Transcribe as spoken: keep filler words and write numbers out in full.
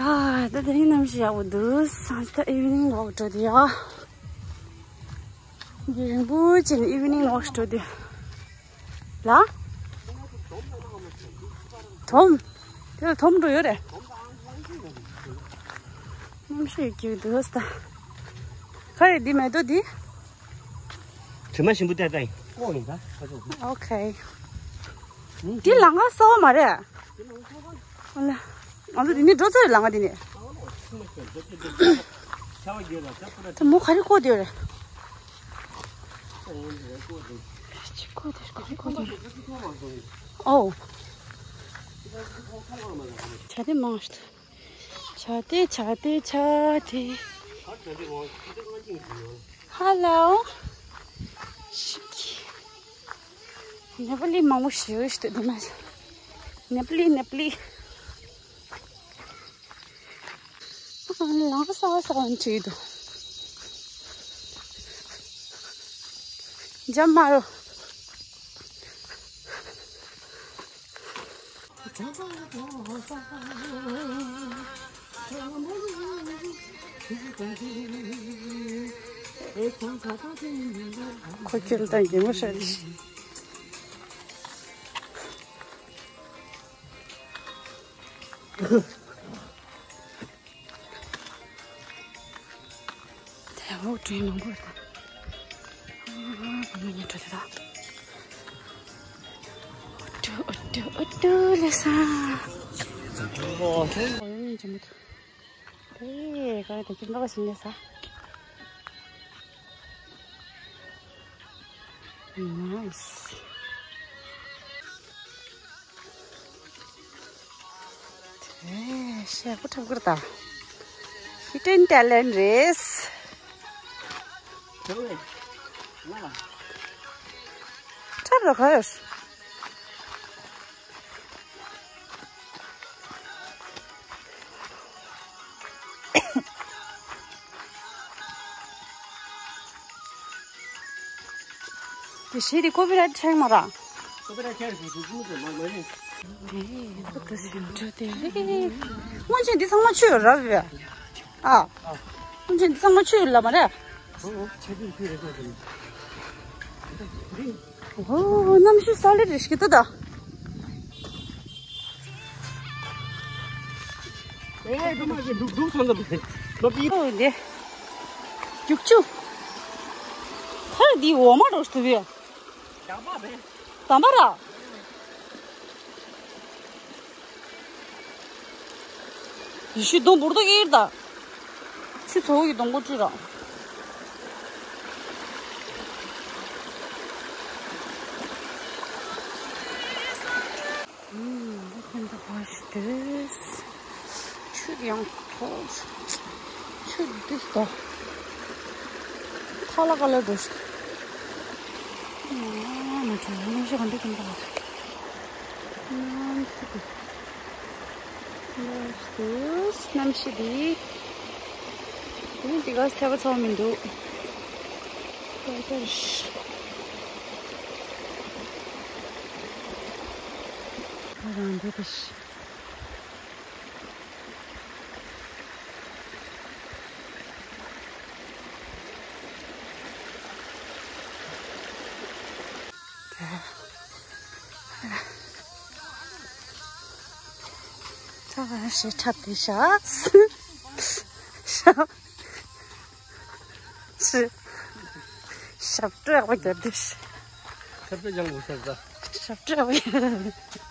ཨ། ད་དེ་རིང་གནམ་གཤིས་ཡག་པོ་འདུག་སང་ད་evening walk འགྲོ་དུས་ཡ། རྒྱུན་རིང་པོ་བྱས་ནས་evening walk འགྲོ་དུས། ལ། དོམ། དེ་ལ་དོམ་འགྲོ་ཡོད་རེད། གནམ་གཤིས་སྐྱིད་འདུག་ད། ག་རེ་འདི་མེ་ཏོག་འདི། དྲི་མ་ཞིམ་པོ་བལྟས་ད་ཡིན། ཨོ་ཡིན་ད་ཁ་ཕྱོགས། ཨོ་ཁེ། འདི་ལམ་ཁ་གསར་པ་མ་རེད། ཨ་ལ། ང་ཚོ་འདི་ནས་འགྲོ་ཚར་ཡོད་ལམ་ཁ་འདི་ནས། ད་མོ་ག་རེ་བཀོག་བསྡད་ཡོད་རེད། ཅི་བཀོག་བསྡད་ག་རེ་བཀོག་བསྡད་ཡོད་རེད། ཨོ། བྱ་དེ་མང་ཤོས། བྱ་དེ་བྱ་དེ་བྱ་དེ། ཧ་ལོ། ཤི་ཀི། ནེ་པ་ལི་མང་པོ་ཞིག་ཡོད་ཤི་འདུག་ནེ་པ་ལི་ནེ་པ་ལི། ལམ་ཁ་གསར་པ་གསར་པ་བྲིས་འདུག་འཇམ་མ་རོ། ཁོ་ཁྱོད་དང་གད་མོ་ཤོར་ཏེ། དེ་འོག་ཏུ་མང་པོ་ཡོད་ད། ཨ་ཨ་ཉལ་འགྲོ་དེ་ད། ཨོ་ཏུ་ཨོ་ཏུ་ཨོ་ཏུ་ལེ་ས། ཨོ་ཡོད་ཉན་ཅི་མི་ཐུབ། དེ་ག་རེ་དེ་ཁྱིམ་ནག་ཞིག་ཉལ་ས། ནའིས། དེ་ཤེལ་སྒོ་འཁྲབ་ཀྱི་རེད་ད། Hidden talent རེད། འཁྲབ་རོགས་ག་ཡོད། དེ་གཞས་དེ་ཀོ་པི་རའེ་ཊི་ཆགས་མ་རེད། ཀོ་པི་རའེ་ཊི་ཆགས་རེད། དེ་ཚོ་མ་མ་རེད། ཨེ་ཁོ་ད་སེམས་ཁྲལ་དེ་རེད། སྔོན་ཆད་འདི་ཚང་མ་ཆོས་རབ་ཡ། ཨ། སྔོན་ཆད་འདི་ཚང་མ་ཆོས་ལ་མ་རེད། ཨོ། གནམ་གཤིས་ས་ལེ་རེ་ཞིག་ཏུ་ད། ཨོ་འདི། རྒྱུག་ཆུ། ཁར་འདི་འོ་མ་རོ་ཞིག་ཏུ་བས། དམ་པ་ར། ཡེ་ཤུའི་གདོང་འབུར་དོ་ཨེར་ད། ཆུ་ཚོད་ཀྱི་གདོང་པོ་བཀྲུས་ར། ཨུམ། ཁོང་ཚོ་ཕར་ཞིག་འདུག་ཆུ་ཡང་མཐོ། ཆུ་འདི་ལྟ། ཐ་ལ་ཀ་ལ་འདུག་ཨ་མ་ཁྲ་ལ་ནང་ཞིག་ག་འདུག་གིན་པ། ནང་ཞིག་འདུག་གནམ་གཤིས་འདི། འདི་འདི་ག་ཚད་པ་ཚོགས་མི་འདུག་ཁོ་ཚོར། ཁོ་རང་འདི་དེ་ཤི། ཚ་བ་ཞེ་ཁྲབ་དེ་ཤ། ཤ། ཞབས་བྲོ་ཡག་པོ་རྒྱབ་དེ་ཤ། ཞབས་བྲོ་སྦྱང་དགོས་ཤག་ད། ཞབས་བྲོ་ཡག་པོ་རྒྱབ།